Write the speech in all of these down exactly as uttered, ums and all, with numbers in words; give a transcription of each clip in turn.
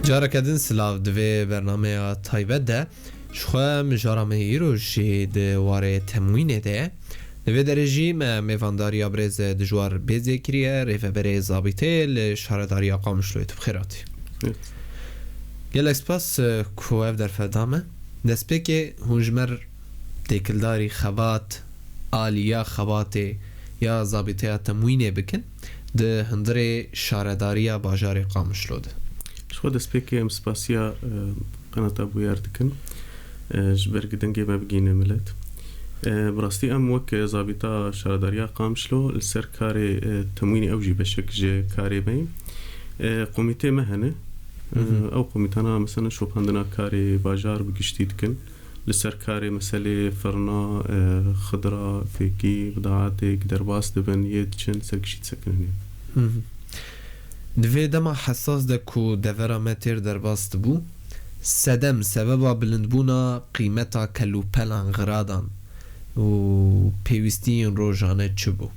Careke din silav di vê bernameya taybet de ji xwe mijara me îro jî di warê temwînê de ye. Di vê derê jî me mêvandariya birêz Dijwar Bêzê kiriye, rêveberê zabîtê li Şaredariya Qamişloyê. Tu bi xêr hatî. Evet. Gelek spas, e, ku ev derfet da me. Destpêkê hûn ji me re têkildarî xebat, aliya xebatê ya zabîteya temwînê bikin di hundirê şaredariya bajarê Qamişlo de. Ji xwe destpêkê em spasiya, e, qenata Bûyer dikin, e, ji ber ku dengê me bigihîne milet. E, bi rastî em wek zabîta şaredariya Qamişlo li ser karê, e, temwînê ew jî beşek ji karê me ye. E, komîtê me hene. E, Hı hı. Ew komîtana mesela şopandina karê bajar bi giştî dikin. Li ser karê meselê firna, e, xidra, fêkî, bidaetê ku derbas dibin, yê diçin ser giştî disekinînin. Hı hı. Di vê dema hesas de ku devera me têr derbas dibû, sedem, sebeba bilindbûna qîmeta kelûpelan, xiradan û pêwîstiyên rojane çi bû?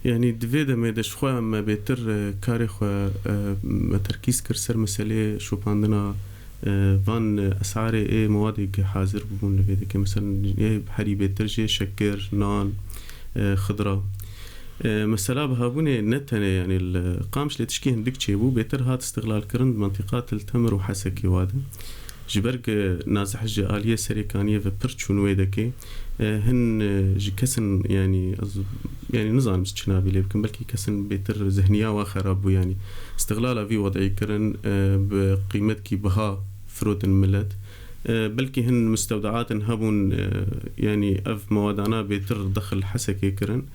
Yanî di vê demê de ji xwe me bêtir, e, karê xwe, e, me terkîz kir ser meselê şopandina, e, van, e, esarê ê mewadê ku hazir bûbûn li vê dekê. Mesela ê herî bêtir jê şekir, nan, e, xidra. E, mesela bi hebûnê ne tenê, yanî li Qamişlê tişkî hindik çêbû, bêtir hat îstixlalkirin di mentiqa Til Temir û Hesekê wa de. Ji ber ku Nazih ji aliyê Serêkaniyê ve pir çûn wê dekê, e, hin, e, ji kesin, yanî, ez, yanî, nizanim çi navê lê bikim, belkî kesin bêtir zihniya wa xerab bû, yanî, îstixlala vî wedî kirin, e, bi qîmetkî biha firotin milet. E, belkî hin mistewdaatin hebûn, e, yanî, ev mewadana bêtir dexil Hesekê kirin.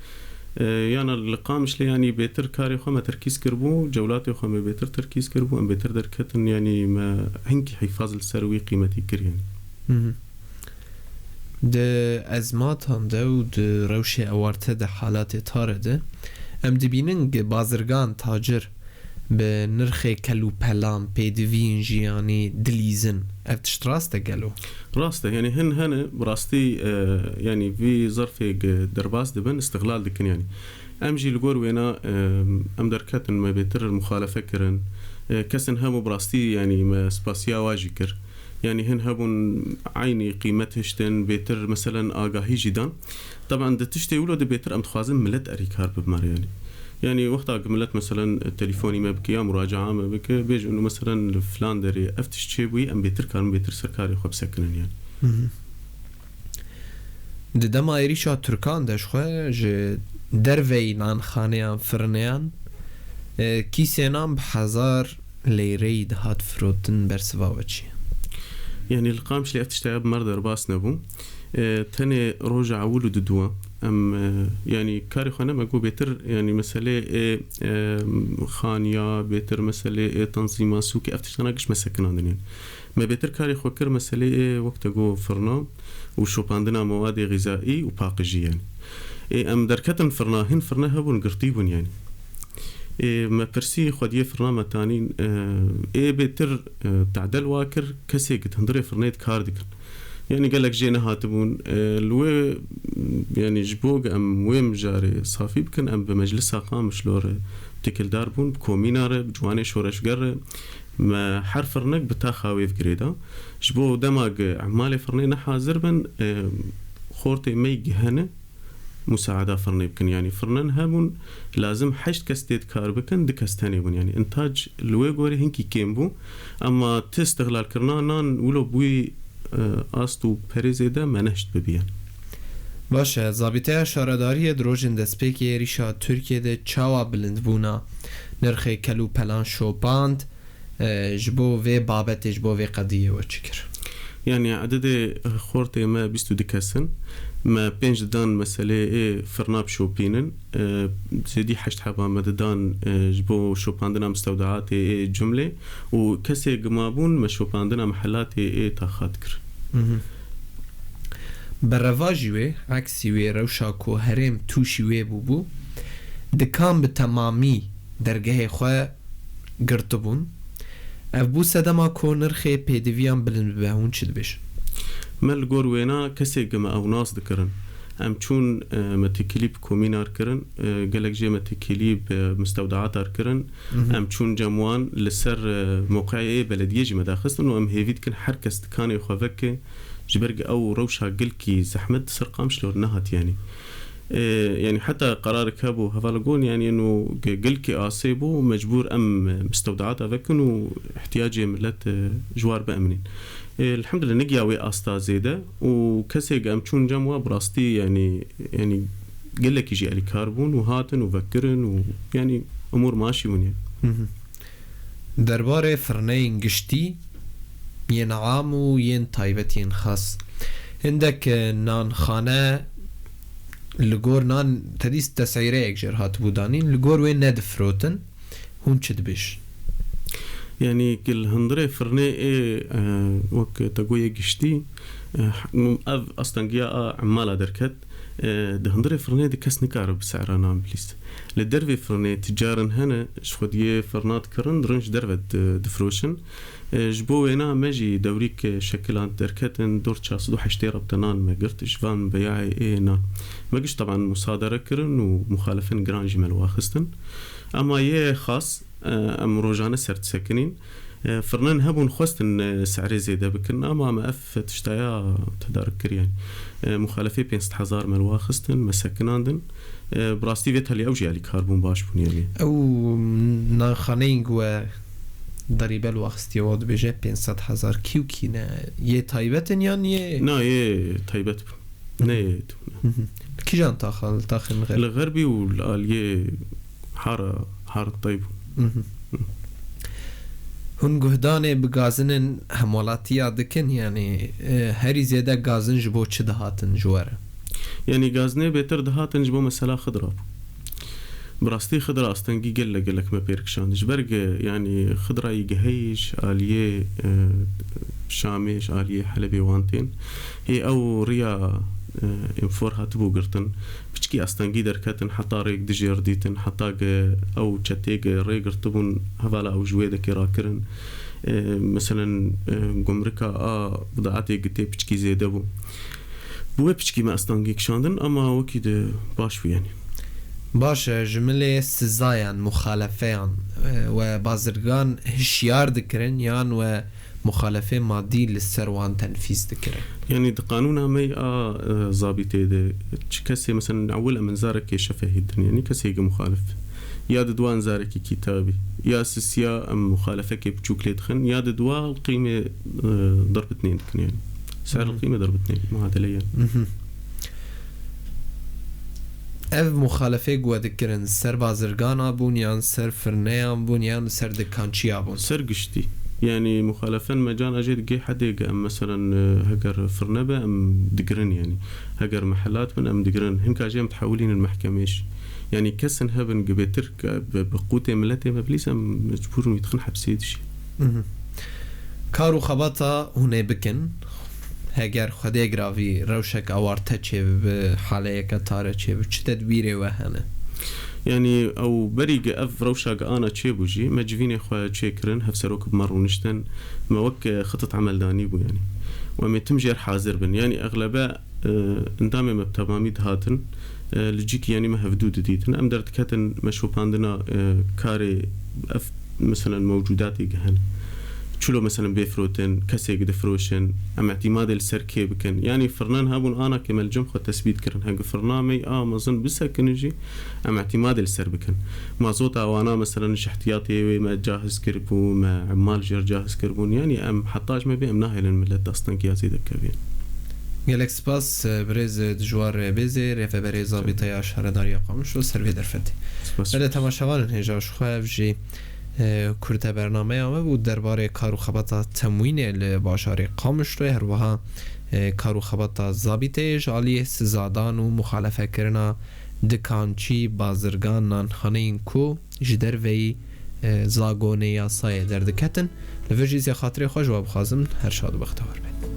E, yana li Qamişlê, yanî, bêtir karê xwe me terkîz kiribû, cewlatê xwe me bêtir terkîz kiribû, em bêtir derketin, yanî, me hinkî hîfaz li ser wî qîmetî kir, yanî. Hı hı. Di ezmatan de û di rewşê ewarte de, halatê tare de, em dibînin ku bazirgan, tacir bi nirxê kelûpelan, pêdiviyên jiyanî dilîzin. Ev tişt rast e gelo? Rast e, yanî hin hene bi rastî, e, yanî vî zerfê ku derbas dibin, îstixlal dikin, yanî. Em jî li gor wêna, e, em derketin, me bêtir muxalefe kirin. E, kesin hebû bi rastî, yanî me spasiya wa jî kir. Yanî hin hebûn eynî qîmet hiştin, bêtir meselen agahî jî dan. Teban di tiştê wilo de bêtir em dixwazin milet erîkar bibe me re, yanî. Yanî wexta ku milet meselen telefonî me bike ya muraca'a me bike, bêjin û meselen li filan derê ev tişt çêbûyî, em bêtir karin bêtir ser karê xwe bisekinin, yanî. Hı hı. Di dema êrîşa Tirkan de ji xwe ji derveyî nanxaneyan, firneyan, e, kîsê nan bi hezar leyreyî dihat firotin, bersiva we çi ye? Yanî li Qamişlê ev tişta ya bi me re derbas nebû. E, tenê roja ewil û diduwa em, e, yanî karê xwe ne me got bêtir, yanî meselê ê, e, xaniya, bêtir meselê ê tenzîma sûkê, ev tiştana giş me sekinandin, yanî. Me bêtir karê xwe kir meselê ê wek te got firna û şopandina mewadê xîzaî û paqijî, yanî. Ê em derketin firna, hin firne hebûn, girtî bûn, yanî. Ê me pirsî xwediyê firna me tanîn, e, ê bêtir, e, tadel wa kir, kesê ku di hundirê firnê de kar dikin. Yanî gelek jê nehatibûn, e, li wê, yanî ji bo ku em wê mijarê safî bikin, em bi Meclisa Qamişlo re têkildar bûn, bi komîna re, bi ciwanê şoreşger re, me her firnek bi taxa wê ve girêda. Ji bo dema ku emalê firnê ne hazir bin, e, xortê me yî gihene musaada firnê bikin. Yanî firnen hebûn, lazim heşt kes tê de kar bikin, du kes tenê bûn. Yanî întac li wê gorî hinkî kêm bû. Ema ti îstixlalkirina nan wilo bûyî, e, ast û perê zêde me nehişt bibiye. Baş e, zabîteya şaredariyê di rojên destpêkê êrîşa Tirkiyê de çawa bilindbûna nirxê kel û pelan şopand, e, ji bo vê babetê, ji bo vê qediyê we çi kir? Yanî ededê xortê me bîst û du kes in. Me pênc didan meselê ê firna bişopînin. E, zêdî heşt heba me didan, e, ji bo şopandina mistewdaatê ê cumlê û kesê gimabûn me şopandina mehelatê ê taxa dikir. Mhm. Bi revajî wê, eksî wê, rewşa ku herêm tûşî wê bûbû, dikan bi temamî dergehê xwe girtibûn. Ev bû sedema ku nirxê pêdiviyan bilind bibe. Hûn çi dibêjin? Me li gor wêna kesê ku me ew nas dikirin, Em çûn, e, me têkilî bi komînar kirin, e, gelek jê me têkilî bi mistewdeatar kirin. Mhm. Em çûn cem wan li ser, e, mewqeyê belediyê jî me daxistin û em hêvî dikin her kes dikanê xwe veke, ji ber ku ew rewşa gilkî zehmet di ser Qamişlo nehat, yanî. E, yanî heta qerarik hebû heval gon, yanî eno ge-, gilkê asê bû, mecbûr em, e, mistewdeata vekin û ihtiyacê millet, e, ji war biemînin. E, elhamdulillah, negiya wê asta zêde û kesê ge em çûn cem wa bi rastî, yanî, yanî gelekî jî elîkar bûn û hatin û vekirin û, yanî, umûr maşî bûn, yanî. Mhm. Derbarê firneyên giştî yên am û yên taybet yên xas. Hindek, e, nanxane li gor nan tedîs tesîreyek jêr hatibû danîn, li gor wê nedifirotin. Hûn çi dibêjin? Yanî, li hundirê firnê ê, e, wek te goyê giştî, e, ev astengiya a emala derket, e, di hundirê firnê de kes nikare bi sehra nan bilîst. Li dervê firnê ticarin hene, ji xwediyê firna dikirin, dirin ji derve di-, difiroşin. E, ji bo wêna me jî dewrîk, e, şekiland derketin, dor çar sed û heştê rebte nan me girt, ji van beyayê ê nan. Me giş teban musadere kirin û muxalefên giran jî me li wa xistin. Ema yê xas, e, em rojane ser disekinîn. E, firnên hebûn xwestin, e, se'rê zêde bikin, ama me ev tiştaya tedarik kiriye. E, muxalefê pênc sed hezar me li wa xistin, me sekinandin. E, bi rastî vê telî ew jî elîkar bûn, baş bûn, yanî. Ew nanxaneyên ku we derîbe li wa xistiye, wa dibêje pênc sed hezar, kî û kî ne? Yê taybet in yan yê? Na, yê taybet bin. Ne yê tune. Mhm. Kîjan taxa, li taxên xerb? Li xerbî û li aliyê hara, har tey bûn. Mhm. Hûn guhdanê bi gazinên hemwelatiya dikin, yanî, e, herî zêde gazin ji bo çi dihatin ji we re? Yanî gazinê bêtir dihatin ji bo mesela xidra bû. Bi rastî xidra astengî gelek gelek me pê re kişand. Ji ber ge, yanî xidra yî geheyî ji aliyê, e, Şamê, ji aliyê Helebê wan tên. Ê ew riya, e, înfor hatibû girtin. Piçkî astengî derketin, heta rêk dijêr dîtin, heta ge ew çetê ge rê girtibûn, hevala ew ji wê dekê rakirin. E, meselen, e, gumrika a bidaetê gitê piçkî zêde bû. Bi wê piçkî me astengî kişandin, ama wekî di baş bû, yanî. Baş e, ji milê sizayan, muxalefeyan, e, we bazirgan hişyar dikirin yan we muxalefê madî li ser wan tenfîz dikirin? Yanî di qanûna me a, e, zabîtê de çi kesê, meselen, ewil em inzarekê şefehî din, yanî kesê ge muxalif ya didiwa inzarekî kîtabî, ya sisiya em muxalefekê biçûk lê dixin, ya didiwa qîmê, e, dirbitnê dikin, yanî. Ser Mhm. qîmê dirbitnê, muadele, yanî. Mhm. Ev muxalefê ku we dikirin, ser bazirgana bûn yan ser firneyan bûn yan ser dikançiya bûn? Ser giştî. Yanî muxalefen me can a jê digê hedê ge em, meselen, e, heger firne be em digirin, yanî. Heger mehelat bin em digirin. Hinka jê em dihewilînin mehkemê jî. Yanî kesin hebin ge bêtir ke bi, bi qûtê miletê me bilîs em mecbûr in wî dixin hepsê dişî. Mhm. Kar û xebata hûn ê bikin, heger Xwedê giravî rewşek awarte çêbibe, haleyeke tare çêbibe, çi tedbîrê we hene? Yanî ew berî ge ev rewşa ge ana çêbû jî, me civînê xwe çêkirin, hevserok bi me rûniştin, me wek, e, xitit emel danî bû, yanî. Û em ê tim jêr hazir bin. Yanî exlebe, e, endamê me bi temamî dihatin, e, li cîkî, yanî, me hevdû didîtin. Em derdiketin, me şopandina, e, karê ev, meselen, mewcûdatê ge hene. Çilo, meselen, bê firotin, kesê ge difiroşin, em îtîmadê li ser kê bikin. Yanî firnan hebûn ana ke me li cem xwe tesbît kirin. Heke firna me a mezin bisekinin jî, em îtîmadê li ser bikin. Mazota wana, meselen, ji ihtiyatê wê me cahiz kiribû, me mal jêr cahiz kiribûn. Yanî em heta ji me bê em nahêlin millet dastengiya zêde bikevin. Gelek spas, birêz Dijwar Bêzê, rêveberê Zabîteya Şaredariya Qamişlo ser vê derfetê. Spas. Belê, temaşevanên hêja, ji xwe ev jî, e, kurte bernameya me bû derbarê kar û xebata temwînê li bajarê Qamişloyê, her wiha, e, kar û xebata zabîteyê ji aliyê sizadan û muxalefekirina dikançî, bazirgan, nanxaneyên ku ji derveyî, e, zagonê yasayê derdiketin. Li vir jî zê xatirê xwe ji we bixwazim, her şad û bextewar be.